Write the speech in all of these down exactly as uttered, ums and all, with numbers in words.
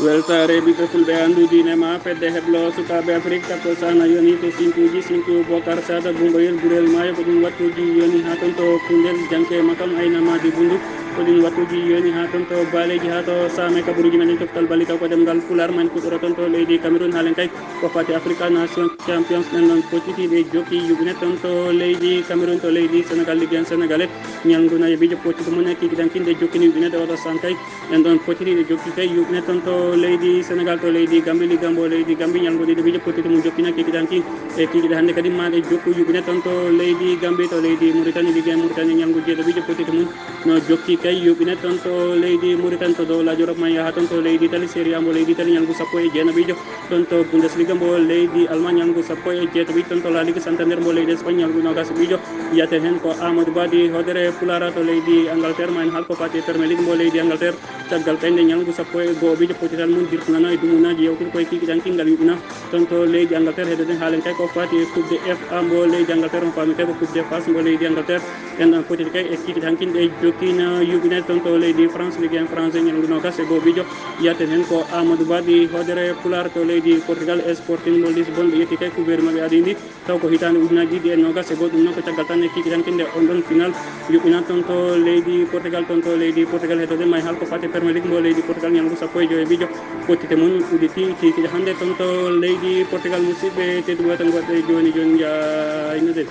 Weltaare ɓiɓɓe fulɓe, anndu diine ma fedde heblo sukaaɓe Afrik. Takko sana yoni ko sinkuuji, sinku Bokar Sada Gumbayel Gurel Maayo, ko ɗum wattuuji yoni haa toon to Kundel Janke Makam Ayna Madi Bundu. Ko ɗum wattuuji yoni haa toon to Baaleeji, haa to Saame, kabaruuji men en coftal balli taw ko ɗemngal Pulaar. Men puɗɗoro toon to leydi Cameroun, haalen kay ko fati Africa Nation Champions. Ɗen ɗon potitiiɗe jokki yuɓine toon to leydi Cameroun, to leydi Sénégal, Ligue un Sénégalais. Ñalngu nayi bijo pottiiɗe mum e kikiɗankinde jokkini yuɓinede oɗo sankay. En ɗon potiri e jokki kay yuɓine toon to leydi Sénégal, to leydi Gambie, liggambo leydi Gambie, ñalngu ɗiɗo bijo pottiiɗe mum jokkina kikiɗanki. E kikiɗe hannde kadi maɗe jokku yuɓine toon to leydi Gambie, to leydi Mauritanie, Ligue un Mauritanie, ñalngu jeeɗo bijo pottiiɗe mum no jokki kay yuɓine toon to leydi Mauritanie, to dow laaji Europe ma yaha toon to leydi Italie, Serie A mbo leydi Italie, ñalngu sappo e jeenaɓijo. Toon to Bundesliga mbo leydi Allemagne, ñalngu sappo e jeetaɓijo. Toon to La Ligue Santander mbo leydi Espagne, ñalngu noogas e ɓijo. Yiyate heen ko Amadou Badi Hodere Pulara to leydi Angleterre, ma en haal ko fati e Premier League mbo leydi Angleterre. Caggal kay nde ñalngu sappo e go'o bijo pottital mum dirtinano e dumunaji yewtude koye kikiɗanki ngal yuɓina. Toon to leydi Angleterre, heddoɗen haalen kay ko fati e Coupe de F A mbo leydi Angleterre, on faami kay ko Coupe de F A mbo leydi Angleterre. En ɗon potiti kay e kikiɗe hankin ɗe jokkina yuɓinede toon to leydi France, Ligue un français, ñalngu noogas e go'o bijo. Yiyate heen ko Amadou Badi Hodere Pulara to leydi Portugal, Sporting mbo Lisbonne, ɓe yetti kay coupe maɓɓe adii ndi. Taw ko hitaande ujunaaji ɗiɗi e noogas e go'o, ɗum noon ko caggal tan e kikiɗanki nde on ɗon final yuɓɓina toon to leydi Portugal, toon to leydi Portugal. Heddoɗen ma en haal ko fati Premier League mbo leydi Portugal, ñalngu sappo e joy e bijo. Pottiiɗe mum udditi kikiɗe hannde toon to leydi Portugal, musidɓe tedduɓe, wata ngoɗɗe jooni jooni njaynoɗen.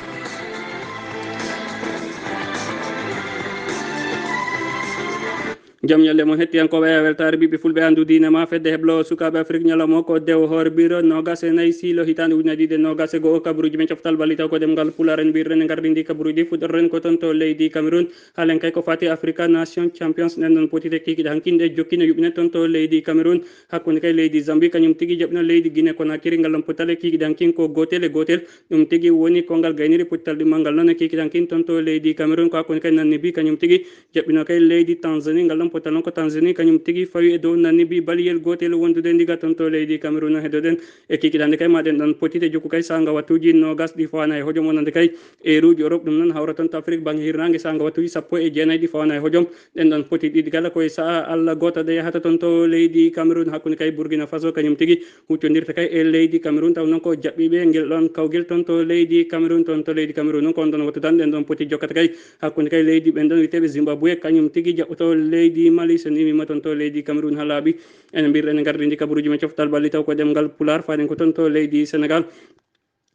Jam ñalle mon hettiyankooɓe e weltaare ɓiɓɓe fulɓe, anndu diine ma fedde heblo sukaaɓe Afrik, ñalawma o ko dewo hoore biro noogas e nayi siilo hitaande ujunaaji ɗiɗi e noogas e go'o. Kabaruuji men coftal balli taw ko ɗemngal Pulaar en mbirren e ngardi ndi kabaruuji, fuɗɗorren ko toon to leydi Cameroun. Haalen kay ko fati Africa Nation Champions, nden ɗon pottiiɗe kikiɗe hankin ɗe jokkina yuɓɓine toon to leydi Cameroun. Hakkunde kay leydi Zambie kañum tigi jaɓɓino leydi Guinée Conakry, ngal ɗon pottal e kikiɗe hankin ko gootel e gootel. Ɗum tigi woni kongal gayniri pottal ɗimmal ngal noon e kikiɗankin toon to leydi Cameroun. Ko hakkunde kay Namibie kañum tigi jaɓɓino kay leydi Tanzanie, ngal ɗon pottal noon ko Tanzanie kañum tigi fawi e dow Namibie baliyel gootel wondude ndiga toon to leydi Cameroun. No heddoɗen e kikiɗande kay, maɗen ɗon pottiiɗe jokku kay saanga wattuuji noogas ɗi fawana e hojom, wonande kay eeruuji Europe, ɗum noon hawra toon to Afrik bannge hirnaange saanga wattuuji sappo e jeenayi ɗi fawana e hojom. Ɗen ɗon pottiiɗe ɗiɗi kala koye sa'a Allah gooto ɗe yahata toon to leydi Cameroun, hakkunde kay Burkina Faso kañum tigi huccondirta kay e leydi Cameroun, taw noon ko jaɓɓiiɓe ngel ɗon kawgel toon to leydi Cameroun. Toon to leydi Cameroun noon ko on ɗon wattu tan ɗen ɗon pottiiɗe jokkata kay hakkunde kay leydi ɓen ɗon wiyeteeɓe Zimbabwe, kañum tigi jaɓɓoto leydi Mali. So ni wiima toon to leydi Cameroun haa laaɓi, ene mbirɗen e ngardi ndi kabaruuji men coftal balli taw ko ɗemngal Pulaar, faaɗen ko toon to leydi Sénégal.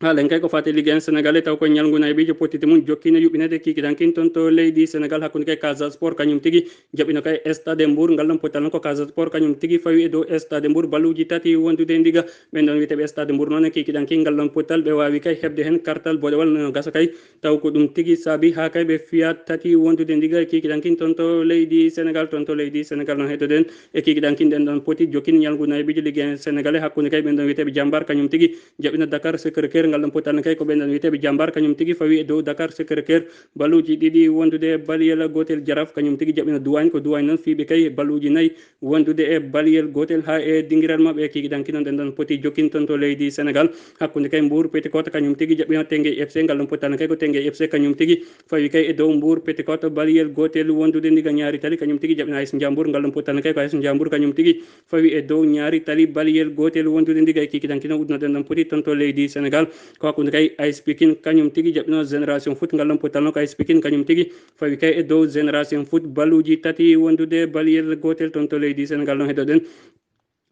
Haalen kay ko fati Ligue un Sénégal e taw ko ñalngu nayi bijo pottiiɗe mum jokkino yuɓɓinede kikiɗankin toon to leydi Sénégal, hakkunde kay Casa Sport kañum tigi jaɓɓino kay Stade Mbour, ngal ɗon pottal noon ko Casa Sport kañum tigi fawi e dow Stade Mbour balluuji tati wondude ndiga. Ɓen ɗon wiyeteeɓe Stade Mbour noon e kikiɗankin ngal ɗon pottal ɓe waawi kay heɓde heen kartal boɗewal no gasa kay, taw ko ɗum tigi saabi haa kay ɓe fiya tati wondude ndiga e kikiɗankin toon to leydi Sénégal. Toon to leydi Sénégal noon heddoɗen e kikiɗankin ɗen ɗon poti jokkini ñalngu nayi bijo Ligue un Sénégal e hakkunde kay ɓen ɗon wiyeteeɓe Jambar kañum tigi jaɓɓino Dakar Sacré-Cœur, ngal ɗon pottal kay ko ɓen ɗon wiyeteeɓe Jambar kañum tigi fawi e dow Dakar Sacré-Cœur balluuji ɗiɗi wondude e baliyel gootel. Jaraaf kañum tigi jaɓɓino Duwaañ, ko Duwaañ noon fiiɓe kay balluuji nayi wondude e baliyel gootel haa e dingiral maɓɓe e kikiɗanki noon ɗen ɗon poti jokkin toon to leydi Sénégal. Hakkunde kay Mbour Petite Côte kañum tigi jaɓɓino Teungueth F C, ngal ɗon pottal kay ko Teungueth F C kañum tigi fawi kay e dow Mbour Petite Côte baliyel gootel wondude ndiga ñaari tali, kañum tigi jaɓɓino A S Ndiambour, ngal ɗon pottal kay ko A S Ndiambour kañum tigi fawi e dow ñaari tali baliyel gootel wondude ndiga e kikiɗanki noon uddunoɗen ɗon poti toon to leydi Sénégal. Ko hakkunde kay A S Pikine kañum tigi jaɓɓino Génération Foot, ngal ɗon pottal noon ko A S Pikine kañum tigi fawi kay e dow Génération Foot balluuji tati wondude baliyel gootel toon to leydi Sénégal. Noon heddoɗen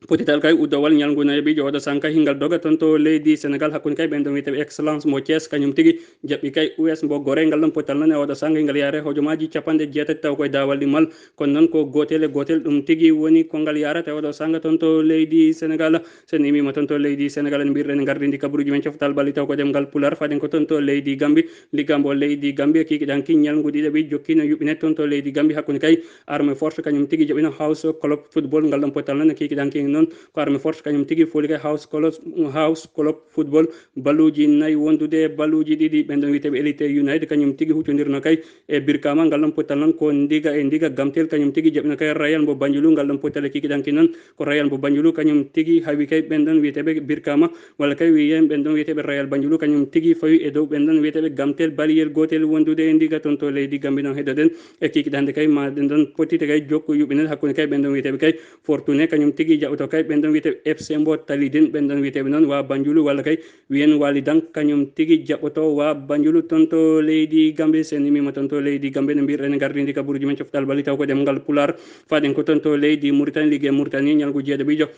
potital kay uddowal ñalngu nayi bijo oɗo sanka hingal doga toon to leydi Sénégal hakkunde kay ɓen ɗon wiyeteeɓe Excellence mo Thiès kañum tigi jaɓɓi kay U S mbo Gorée, ngal ɗon potal noon e oɗo sanka hingal yaare hojomaaji capanɗe jeetati taw koye daawal ɗimmal. Kono noon ko gootel e gootel ɗum tigi woni ko ngal yarata e oɗo sanka toon to leydi Sénégal. So en immiima toon to leydi Sénégal, en mbiyat en ngardini kabaruuji men coftal balli taw ko ɗemngal Pulaar, faden ko toon to leydi Gambie. Liggambo leydi Gambie kikiɗanki ñalngu ɗiɗaɓi jokkino yuɓɓine toon to leydi Gambie hakkunde kay Army Force kañum tigi jaɓɓino House Club Football. Ngal ɗon potal noon kikiɗanki noon ko Army Force kañum tigi fooli kay House Club, House Club Football balluuji nayi wondude e balluuji ɗiɗi. Ɓen ɗon wiyeteeɓe Elite United kañum tigi huccondirno kay e Birkama. Ngal ɗon potal noon ko Ndiga e Ndiga Gamtel kañum tigi jaɓɓino kay Royal mbo Banjulu. Ngal ɗon potal e kikiɗanki noon ko Royal mbo Banjulu kañum tigi hawi kay ɓen ɗon wiyeteeɓe Birkama, walla kay wiyen ɓen ɗon wiyeteeɓe Royal Banjulu kañum tigi fawi e dow ɓen ɗon wiyeteeɓe Gamtel baliyel gootel wondude e Ndiga toon to leydi Gambie. Noon heddoɗen e kikiɗande kay ma ɗen ɗon potite kay jokku yuɓɓinel hakkunde kay ɓen ɗon wiyeteeɓe kay Fortune kañum tigi jaɓɓi to kay ɓen ɗon wiyeteeɓe F C mbo Talidin, ɓen ɗon wiyeteeɓe noon waa Banjulu walla kay wiyen Walidan, kañum tigi jaɓɓoto waa Banjulu toon to leydi Gambe. Sen immiima toon to leydi Gambe, no mbiyɗen e gardindi kabaruuji men coftal bali taw ko ɗemngal Pulaar. Faaɗen ko toon to leydi Muritani, Ligue Muritani, ñalngu jeeɗaɓiijo.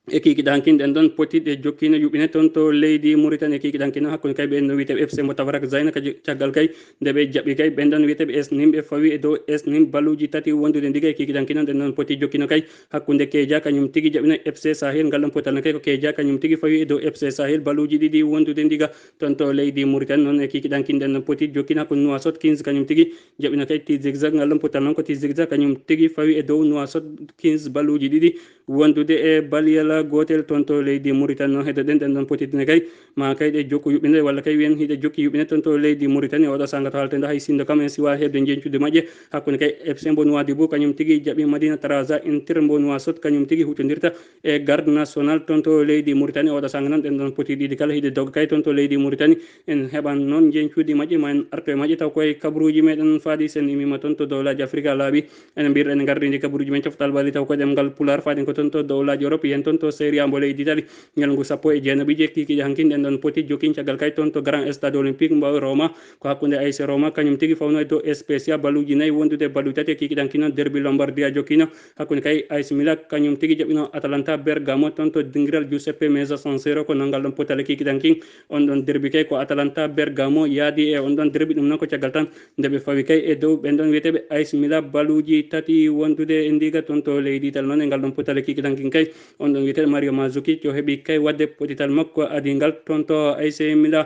E kikiɗankin ɗen ɗon poti ɗe jokkino yuɓɓine toon to leydi Muritani. E kikiɗankin hakkunde kay ɓen no wiyeteeɓe F C mbo Tafarak Zayna, ka je-, caggal kay nde ɓe jaɓɓi kay ɓen ɗon wiyeteeɓe S N I M, ɓe fawi e dow S N I M balluuji tati wondude ndiga. E kikiɗankin ɗon ɗen ɗon poti jokkino kay hakkunde Keja kañum tigi jaɓɓino F C Sahel, ngal ɗon potal no kay ko Keja kañum tigi fawi e dow F C Sahel balluuji ɗiɗi wondude ndiga. Toon to leydi Muritani noon e kikiɗankin ɗen ɗon poti jokkino hakkunde Nouakchott Kings kañum tigi jaɓɓino kay Ti Zigzag, ngal ɗon potal noon ko Ti Zigzag kañum tigi fawi e dow Nouakchott Kings balluuji ɗiɗi wondude e baliyel gootel. Toon to leydi Muritani noon heddoɗen ɗen ɗon poti ne kay ma kay ɗe jokku yuɓɓinde walla kay wiyen hiɗe jokki yuɓɓinde toon to leydi Muritani. Oɗo sanga to halten ɗo hay sindo kam en siwa heɓde njencude majje hakkunde kay F C mbo Nouadhibou kañum tigi jaɓɓi Madina Taraza, Inter mbo Nouakchott kañum tigi hutondirta e Garde Nationale toon to leydi Muritani. Oɗo sanga noon ɗen ɗon poti ɗiɗi kala hiɗe dogga kay toon to leydi Muritani. En heɓan noon njencuuji majje, ma en arto e majje taw koye kabaruuji meɗen faaɗi. Sen immiima toon to dowlaaji Afrika laaɓi, enen mbiyɗen en gardindi kabaruuji men coftal bali taw ko ɗemngal Pulaar. Faaɗen ko toon to dowlaaji Europe, yen toon to Serie A mbo leydi Itali. Ñalngu sappo e jeenaɓiijo e kikiiɗe hankin ɗen ɗon poti jokkin caggal kay toon to Grand Stade Olympique mbo Roma. Ko hakkunde A S Roma kañum tigi fawno e dow Spezia balluuji nayi wondude balluuji tati. E kikiiɗe hankin noon derbi Lombardia jokkino hakkunde kay A S Milan kañum tigi jaɓɓino Atalanta Bergamo toon to dingiral Giuseppe Meazza San Siro. Ko noon ngal ɗon potal e kikiiɗe hankin on ɗon derbi kay ko Atalanta Bergamo yaadi e on ɗon derbi. Ɗum noon ko caggal tan nde ɓe fawi kay e dow ɓen ɗon wiyeteeɓe A S Milan balluuji tati wondude e ndiga toon to leydi Itali. Noon e ngal ɗon potal e kikiiɗe hankin kay on ɗon wiyeteeɗo Mario Mandzukic o heɓi kay waɗde potital makko adingal toon to A S Milan.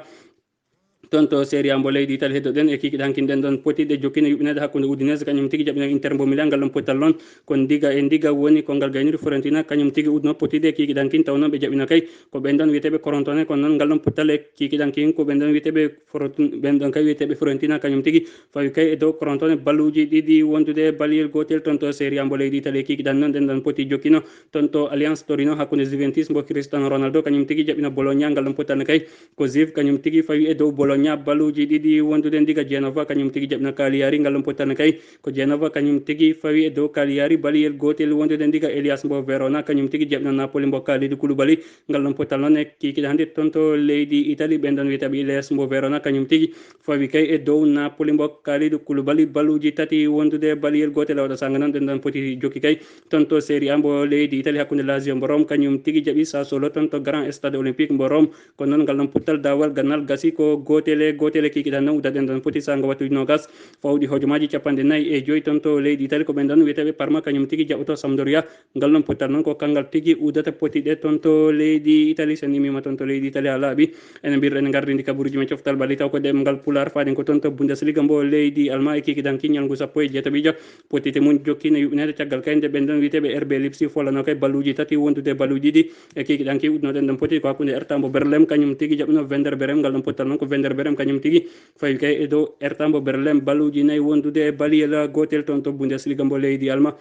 Toon to Serie A mbo leydi Itali heddoɗen e kikiiɗe hankin ɗen ɗon poti ɗe jokkino yuɓɓineede hakkunde Udinese kañum tigi jaɓɓino Inter mbo Milan. Ngal ɗon potal noon ko ndiga e ndiga woni ko ngal gayniri. Fiorentina kañum tigi udno poti ɗe kikiiɗe hankin taw noon ɓe jaɓɓino kay ko ɓen ɗon wiyeteeɓe Crotone. Kono noon ngal ɗon potal e kikiiɗe hankin ko ɓen ɗon wiyeteeɓe Fiorentin-, ɓen ɗon kay wiyeteeɓe Fiorentina kañum tigi fawi kay e dow Crotone balluuji ɗiɗi wondude e baliyel gootel. Toon to Serie A mbo leydi Itali e kikiiɗe noon ɗen ɗon poti jokkino toon to Allianz Torino hakkunde Juventus mbo Cristiano Ronaldo kañum tigi jaɓɓino Bologna. Ngal ɗon potal ne kay ko Juve kañum tigi fawi e dow Bologna balluuji ɗiɗi wondude ndiga. Genova kañum tigi jaɓɓino Cagliari. Ngal ɗon potal ne kay ko Genova kañum tigi fawi e dow Cagliari baliyel gootel wondude ndiga. Hellas mbo Verona kañum tigi jaɓɓino Napoli mbo Kalidou Koulibaly. Ngal ɗon potal noon e kikiiɗe hannde toon to leydi Itali ɓen ɗon wiyeteeɓe Hellas mbo Verona kañum tigi fawi kay e dow Napoli mbo Kalidou Koulibaly balluuji tati wondude baliyel gootel. E oɗo sanga noon ɗen ɗon poti jokki kay toon to Serie A mbo leydi Itali hakkunde Lazio mbo Rome kañum tigi jaɓɓi Sassuolo toon to Grand Stade Olympique mbo Rome. Kono noon ngal ɗon pottal daawal gannal gasi ko gootel e gootel e kikiiɗe noon uddaɗen ɗon poti sanga wattuuji noogas fawɗi hojomaaji capanɗe nayi e joyi toon to leydi Itali. Ko ɓen ɗon wiyeteeɓe Parma kañum tigi jaɓɓoto Sampdoria. Ngal ɗon pottal noon ko kanngal tigi uddata poti ɗe toon to leydi Itali. Sen immiima toon to leydi Itali haa laaɓi. Ene mbiyɗen ene ngardindi kabaruuji men coftal bali taw ko ɗemngal Pulaar faaɗen ko toon to Bundesliga mbo leydi Almaa e kikiiɗe hankin ñalngu sappo e jeetaɓiijo. Potite mum jokki no yuɓɓineede caggal kay nde ɓen ɗon wiyeteeɓe R B Leipzig follano kay balluuji tati wondude balluuji ɗiɗi. E kikiiɗe hankin uddunoɗen ɗon poti ko hakkunde Hertha mbo Berlem kañum tigi jaɓɓino Werder Bremen. Ngal ɗon pottal noon ko Werder Bremen kañum tigi fawi kay e dow Hertha mbo Berlem balluuji nayi wondude e baliyel gootel toon to Bundesliga mbo leydi Almaa.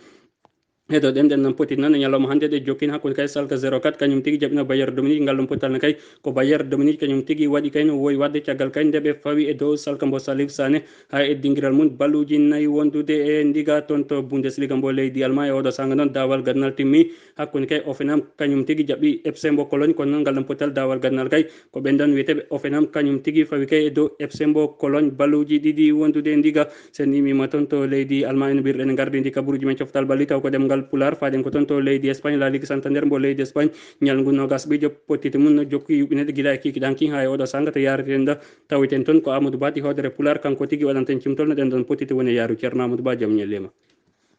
Heɗoɗen ɗen noon poti noon e ñalawma hannde ɗe jokkino hakkunde kay Schalke zéro quatre kañum tigi jaɓɓino Bayern Dominique. Ngal ɗon potal ne kay ko Bayern Dominique kañum tigi waɗi kay no wowi waɗde caggal kay nde ɓe fawi e dow Schalke mbo Salif Sané haa e dingiral mum balluuji nayi wondude e ndiga toon to Bundesliga mbo leydi Almaa. E oɗo sanga noon daawal gadnal timmi hakkunde kay Hoffenheim kañum tigi jaɓɓi F C mbo Cologne. Kono noon ngal ɗon potal daawal gadnal kay ko ɓen ɗon wiyeteeɓe Hoffenheim kañum tigi fawi kay e dow F C mbo Cologne balluuji ɗiɗi wondude e ndiga. Sen immiima toon to leydi Almaa en mbirɗen gardindi kabaruuji men coftal balli taw ko ɗemngal Pulaar faaɗen ko toon to leydi Espagne La Ligue Santander mbo leydi Espagne ñalngu noogas ɓiijo potite mum no jokki yuɓɓineede gila e kikiiɗe hankin haa e oɗo sanga to yaareten ɗo taweten toon ko Amadou Ba ɗi hoodere Pulaar kanko tigi waɗanten cimtol no ɗen ɗon potite woni e yaaru. Ceerno Amadou Ba jam ñalleema.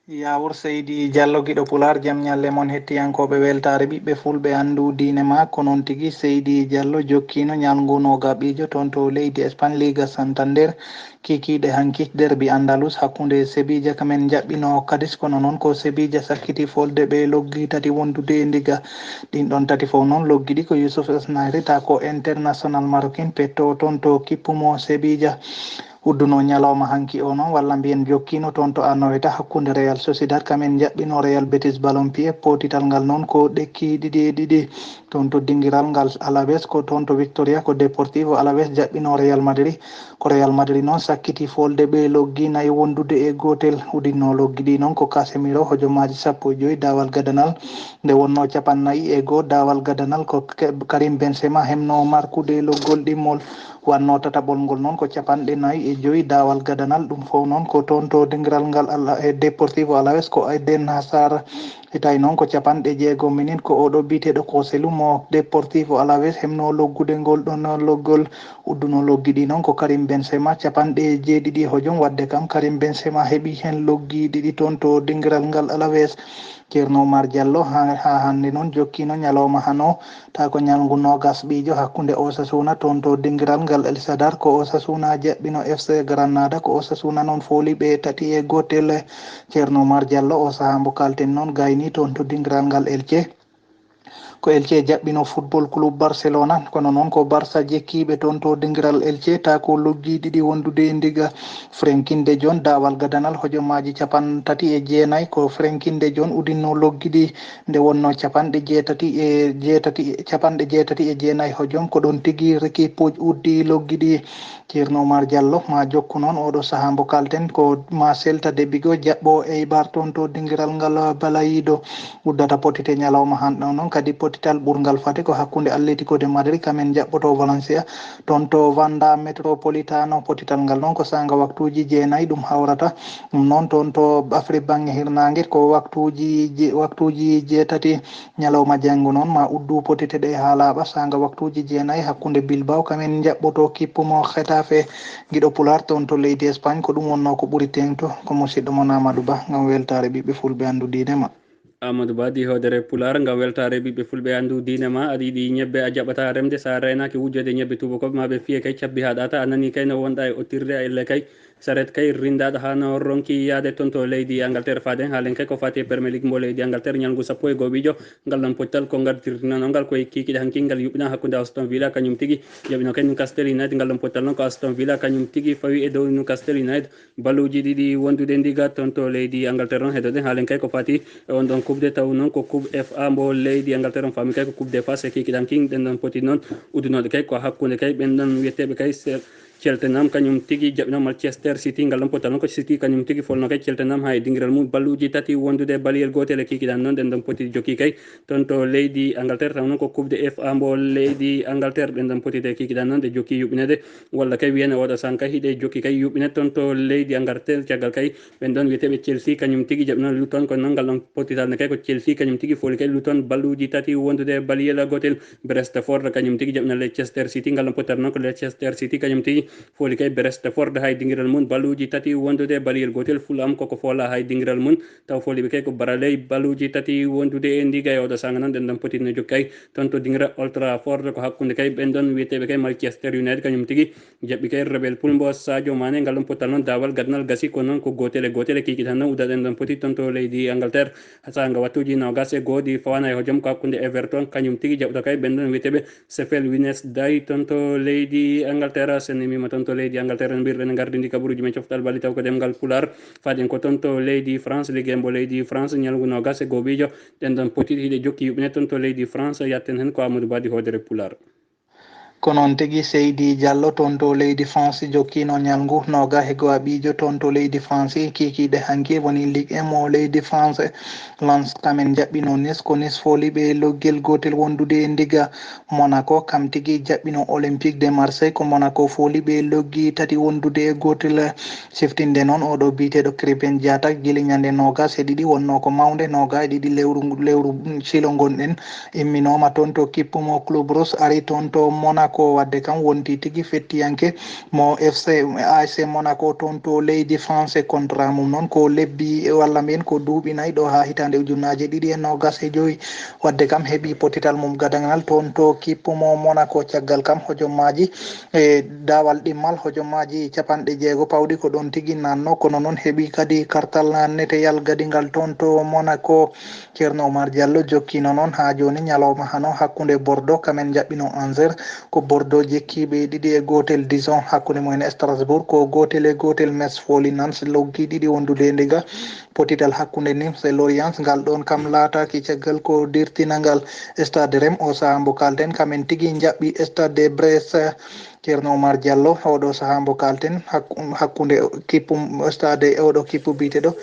Yaawur Seydi Jallo giɗo Pulaar jam ñalle mon hettiyankooɓe weltaare ɓiɓɓe fulɓe anndu diine ma ko noon tigi Seydi Jallo jokkiino ñalngu noogaɓiijo toon to leydi Espagne Liga Santander. Kikiiɗe hanki derbi Andalus hakkunde Sevilla kamen jaɓɓino kadis kono noon ko Sevilla sakkiti folde ɓe loggi tati wondude e ndiga. Ɗin ɗon tati fof noon loggi ɗi ko Youssouf Esnairi ta ko international marocain petto toon to kippumo Sevilla. Udduno ñalawma hanki o noon walla mbiyen jokkino toon to Anoeta hakkunde Real Sociedad kamen jaɓɓino Real Betis Ballon Pied potital ngal noon ko ɗekki ɗiɗi e ɗiɗi. Toon to dingiral ngal Alaves, ko toon to Victoria, ko Deportivo Alaves jaɓɓino Real Madrid. Ko Real Madrid noon sakkiti folde ɓe loggi nayi wondude e gootel. Udinno loggi ɗi noon ko Casemiro, hojomaaji sappo e joyi, daawal gadanal. Nde wonno capannayi e goo, daawal gadanal ko Ke-, Karim Benzema hemno markude loggol ɗimmol. Wanno tataɓol ngol noon ko capanɗe nayi e joyi, daawal gadanal. Ɗum fof noon ko toon to dingiral ngal Al-, e Deportivo Alaves ko Eden Hazard. E tawi noon ko capanɗe jeego minit ko oɗo biyeteeɗo Joselu mo Deportivo Alaves hemno loggude ngol ɗon loggol. Udduno loggi ɗi noon ko Karim Benzema, capanɗe jeeɗiɗi hojom, wadde kam Karim Benzema heɓi heen loggi ɗiɗi toon to dingiral ngal Alaves. Ceerno Oumar Diallo haa, haa hannde noon jokkiino ñalawma hano, tawa ko ñalngu noogas ɓiijo hakkunde Osasuna toon to dingiral ngal El Sadar. Ko Osasuna jaɓɓino F C Granada, ko Osasuna noon fooli ɓe tati e gootel. Ceerno Oumar Diallo, o sahaa mbo kaalten noon gayni toon to dingiral ngal Elche. Ko Elche jaɓɓino Football Club Barcelona, kono noon ko Barça jekkiiɓe toon to dingiral Elche, ta ko loggi ɗiɗi wondude e ndiga. Frenkie de Jong, daawal gadanal, hojomaaji capanɗe tati e jeenayi, ko Frenkie de Jong udinno loggi ɗi nde wonno capanɗe jeetati e jeetati, capanɗe jeetati e jeenayi hojom, ko ɗoon tigi Riqui Puig uddi loggi ɗi. Ceerno Oumar Diallo, ma jokku noon oɗo sahaa mbo kaalten, ko ma Celta de Vigo jaɓɓo Eibar toon to dingiral ngal Balayido. Uddata potite ñalawma hannde o noon kadi potital ɓurngal fate ko hakkunde Atlético de Madrid, kamen jaɓɓoto Valencia toon to Wanda Metropolitano. Potital ngal noon ko saanga waktuuji jeenayi ɗum hawrata. Ɗum noon toon to Afrique bannge hirnaange ko waktuuji je-, waktuuji jeetati. Ñalawma janngo noon ma uddu potite ɗe haa laaɓa saanga waktuuji jeenayi hakkunde Bilbao, kamen jaɓɓoto kippu mo Getafe. Giɗo Pulaar toon to leydi Espagne, ko ɗum wonno ko ɓuri teeŋto. Ko musiɗɗo mon Amadou Ba ngam weltaare ɓiɓɓe fulɓe anndu diine ma. Amadou Ba di hoodere Pulaar ngam weltaare ɓiɓɓe fulɓe anndu diine ma. Aɗa yiɗi ñebbe, a jaɓata remde, so a reynaaki wujjode ñebbe tuubakooɓe ma ɓe fiye kay cabbi haa ɗaata. A nani kay no wonɗa e ottirde, a elle kay saret kay rinndaaɗo haa no ronki yahde toon to leydi Angleterre. Faaden haalen kay ko faati e Premier League mbo leydi Angleterre, ñalngu sappo e goo ɓiijo, ngal ɗon pottal ko ngartirtinono ngal ko e kiikiiɗe hanki, ngal yuɓɓina hakkunde Aston Villa kañum tigi jaɓino kay Newcastle United. Ngal ɗon pottal noon ko Aston Villa kañum tigi fawi e dow Newcastle United. Balluuji ɗiɗi wondude ndiga toon to leydi Angleterre noon, heɗoɗen haalen kay ko faati e on ɗon coupe de taw noon ko coupe F A mbo leydi Angleterre on, faami kay ko coupe de F A. Se kiikiiɗe hanki ɗen ɗon poti noon uddunooɗe kay ko hakkunde kay ɓen ɗon wiyeteeɓe kay se- Cheltenham kañum tigi jaɓino Manchester City. Ngal ɗon pottal noon ko City kañum tigi folno kay Cheltenham haa e dingiral mum. Balluuji tati wondude baliyel gootel e kiikiiɗan noon, ɗen ɗon poti jokki kay toon to leydi Angleterre, taw noon ko coupe de F A mbo leydi Angleterre. Ɗen ɗon poti de kiikiiɗan noon ɗe jokki yuɓɓineede, walla kay wiyane oɗo san kay hiɗe jokki kay yuɓɓine toon to leydi Angleterre. Caggal kay ɓen ɗon wiyeteeɓe Chelsea kañum tigi jaɓino Luton, kono noon ngal ɗon potital ne kay ko Chelsea kañum tigi fooli kay Luton balluuji tati wondude baliyel gootel. Brentford kañum tigi jaɓno Leicester City, ngal ɗon potital noon ko Leicester City kañum tigi fooli kay Brentford hay dingiral mum, balluuji tati wondude baliyel gootel. Fulham koko foola hay dingiral mum, taw fooliɓe kay ko Burnley, balluuji tati wondude e ndiga. E oɗo saanga noon ɗen ɗon poti no jokki kay toon to dingiral Old Trafford, ko hakkunde kay ɓen ɗon wiyeteeɓe kay Manchester United kañum tigi jaɓɓi kay Liverpool mbo Sadio Mané. Ngal ɗon pottal noon daawal gadanal gasi, ko noon ko gootel e gootel e kiikiiɗe tan noon uddaɗen ɗon poti toon to leydi Angleterre. Saanga wattuuji noogas e goo ɗi fawaana e hojom ko hakkunde Everton kañum tigi jaɓɗo kay ɓen ɗon wiyeteeɓe Sheffield Wednesday toon to leydi Angleterre. Sen immiima toon to leydi Angleterre, en mbirɗen gardindi kabaruuji men coftal bali taw ko ɗemngal Pulaar. Faaɗen ko toon to leydi France, Ligue un mbo leydi France, ñalngu noogas e goo ɓiijo. Ɗen ɗon poti hiɗe jokki yuɓɓine toon to leydi France, yatten heen ko Amadou Ba di hoodere Pulaar. Ko noon tigi, Seydi Diallo, toon to leydi France, jokkiino ñalngu noogas e goo ɓiijo toon to leydi France. Kiikiiɗe hanki woni Ligue un mo leydi France. Lens kamen jaɓɓino Nice, ko Nice fooli ɓe loggel gootel wondude e ndiga. Monaco kam tigi jaɓɓino Olympique de Marseille, ko Monaco fooli ɓe loggi tati wondude e gootel. Siftinde noon oɗo biyeteeɗo Krépin Diatta, gila ñande noogas e ɗiɗi wonno ko mawnde, noogas e ɗiɗi lewru ngu, lewru silo ngonɗen, imminooma toon to kippu mo Club Rouge, ari toon to Monaco. Wadde kam wonti tigi fettiyanke mo F C, A S C Monaco toon to leydi France. Contrat mum noon ko lebbi walla mbiyen ko duuɓi nayi ɗo haa hitaande ujunnaaje ɗiɗi e noogas e joyi. Wadde kam heɓi potital mum gadanal toon to kippu mo Monaco. Caggal kam hojomaaji e daawal ɗimmal, hojomaaji capanɗe jeego pawɗi ko ɗoon tigi nanno, kono noon heɓi kadi kartal neteyal gadingal toon to Monaco. Ceerno Oumar Diallo jokkiino noon haa jooni ñalawma hano hakkunde Bordeaux, kamen jaɓɓino Angers, ko Bordeaux jekkiiɓe ɗiɗi e gootel. Dijon hakkunde mumen e Strasbourg ko gootel e gootel. Metz fooli Nantes, loggi ɗiɗi wondude e ndiga. Potital hakkunde Nice e Lorient, ngal ɗoon kam laataaki caggal ko dirtinangal. Stade Reims, o sahaa mbo kaalten, kamen tigi njaɓɓi Stade de Brest. Ceerno Omar Diallo, oɗo sahaa mbo kaalten, hakku-, hakkunde kippu, stade, oɗo kippu biyeteeɗo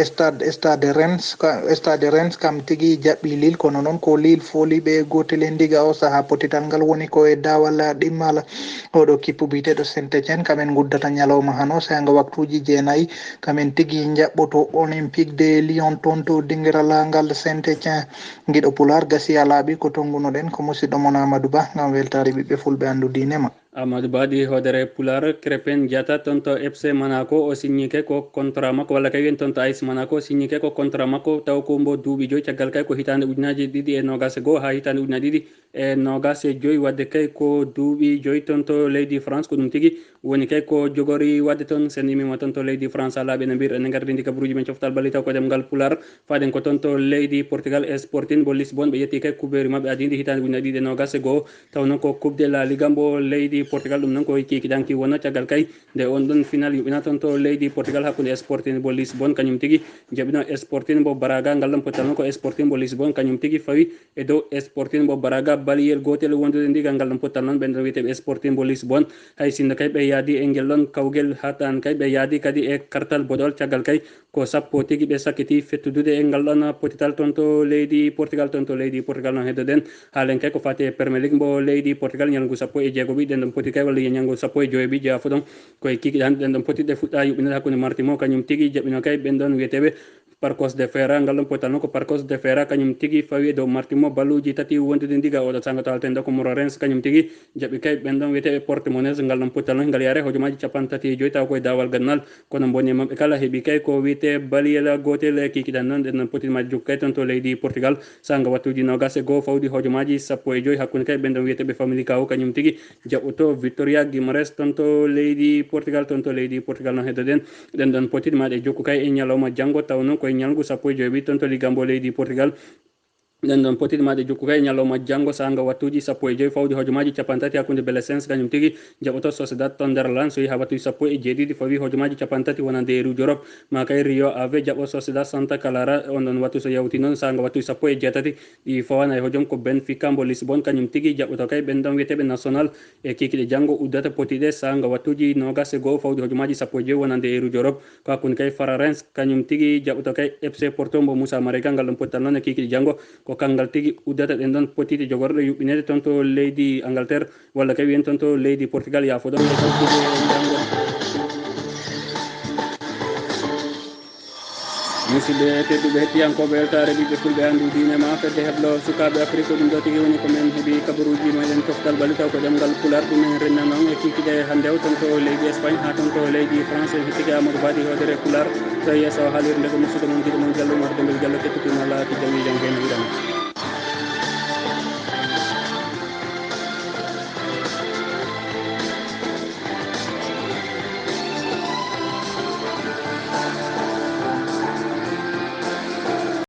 Stade, Stade Reims, ka-, Stade Reims kam tigi jaɓɓi Lille, kono noon ko Lille fooli ɓe gootel e ndiga. O sahaa potital ngal woni ko e daawal ɗimmal. Oɗo kippu biyeteeɗo Saint-Étienne, kamen nguddata ñalawma hano, saanga waktuuji jeenayi, kamen tigi njaɓɓoto Olympique de Lyon toon to dingiral ngal Saint-Étienne. Giɗo Pulaar, gasi a laaɓi, ko tonngunoɗen ko musidɗo mon Amadou Ba ngam weltaare ɓiɓɓe fulɓe anndu diine ma. Amadou Ba ɗi hoodere Pulaar. Krépin Diatta toon to F C Monaco, o signike ko contrat makko, walla kay wiyen toon to A S Monaco, o signike ko contrat makko, taw ko mbo duuɓi joyi, caggal kay ko hitaande ujunaaji ɗiɗi e noogaas e goo haa hitaande ujunaaji ɗiɗi e noogaas e joyi, wadde kay ko duuɓi joyi toon to leydi France, ko ɗum tigi woni kay ko jogori wadde toon. Sen immiima toon to leydi France, haa laaɓi ene mbir, ene ngardi ndi kabaruuji men coftal balli taw ko ɗemngal Pulaar. Faaɗen ko toon to leydi Portugal, e Sporting mbo Lisbonne, ɓe ƴetti kay kubeeri maɓɓe adiindi hitaande ujunaaji ɗiɗi e noogaas e goo, taw noon ko Coupe de la Liga mbo leydi Portugal, ɗum noon ko kikiɗanki wonno caggal kay nde on ɗon final yuɓɓina toon to leydi Portugal hakkunde Sporting mbo Lisbonne kañum tigi jaɓɓino Sporting mbo Braga. Ngal ɗon potal noon ko Sporting mbo Lisbonne kañum tigi fawi e dow Sporting mbo Braga, baliyel gootel wondude ndigal. Ngal ɗon potal noon ɓen ɗon wiyeteeɓe Sporting mbo Lisbonne, hay sinno kay ɓe yaadi e ngel ɗon kawgel, haa tan kay ɓe yaadi kadi e kartal boɗol, caggal kay ko sappo tigi ɓe sakkiti fettudude e ngal ɗon potital toon to leydi Portugal. Toon to leydi Portugal noon heddoɗen haalen kay ko faati e Premier League mbo leydi Portugal, ñalngu sappo e jeegoɓi ɗen ɗon poti kay, walla ñalngu sappo e joyoɓi, jeyaa fof ɗon koye kikiɗe hannde. Ɗen ɗon poti ɗe fuɗɗa yuɓɓinede hakkunde Martimo kañum tigi jaɓɓino kay ɓen ɗon wiyeteeɓe Parcos de Ferra. Ngal ɗon potal noon ko Parcos de Ferra kañum tigi fawi e dow Martimo, balluuji tati wondude ndiga. Oɗo saanga to haalten ɗo ko Moreirense kañum tigi jaɓɓi kay ɓen ɗon wiyeteeɓe Portimonense. Ngal ɗon potal noon ngal yaare hojomaaji capanɗe tati e joyi taw koye daawal gannal, kono mboni e maɓɓe kala heɓi kay ko wiyetee baliyel gootel e kikiɗan noon. Ɗen ɗon poti maade jokku kay toon to leydi Portugal, saanga wattuuji noogaas e goo fawdi hojomaaji sappo e joyi hakkunde kay ɓen ɗon wiyeteeɓe Famalicão kañum tigi jaɓɓoto Vitória Guimarães toon to leydi Portugal. Toon to leydi Portugal noon heddoɗen. Ɗen ɗon poti maade jokku kay e ñalawma janngo, taw noon koye ñalngu sappo e joyoɓi toon to Liga mbo leydi Portugal. Ɗen ɗon poti maade jokku kay e ñalawma janngo, saanga wattuuji sappo e joyi fawdi hojomaaji capanɗe tati hakkunde Belenenses kañum tigi jaɓɓoto Sociedad Sunderland, so yehi haa wattuuji sappo e jeeɗiɗi fawi hojomaaji capanɗe tati wonande e Rio Europe, ma kay Rio Ave jaɓɓo Sociedad Santa Clara. On ɗon wattu so yawti noon, saanga wattuuji sappo e jeetati ɗi fawana e hojom ko Benfica mbo Lisbonne kañum tigi jaɓɓoto kay ɓen ɗon wiyeteeɓe Nacional. E kikiɗe janngo uddata potiɗe saanga wattuuji noogaas e goo fawdi hojomaaji sappo e joyi wonande e Rouge Europe. Ko hakkunde kay Farense kañum tigi jaɓɓoto kay F C Porto mbo Moussa Marega. Ngal ɗon potital noon e kikiɗe janngo ko kanngal tigi uddata ɗen ɗon potiɗe jogorɗe yuɓɓineede toon to leydi Angleterre, walla kay wiyen toon to leydi Portugal, yaafo ɗon e hakkunde janngo. Musidɓe tedduɓe, hettiyankooɓe weltaare ɓiɓɓe fulɓe anndu diine ma, fedde heblo sukaaɓe Afrik, ko ɗum ɗo tigi woni ko men heɓi kabaruuji meɗen coftal ɓalli taw ko ɗemngal Pulaar ɗum en renna noon e kikiɗe hannde o toon to leydi Espagne haa toon to leydi France. En hettike Amadou Badi hoodere Pulaar to yeeso haalirde ko musidɗo mon giɗo mon Diallo Umar Dembel Diallo kettuki ma laaki jawi.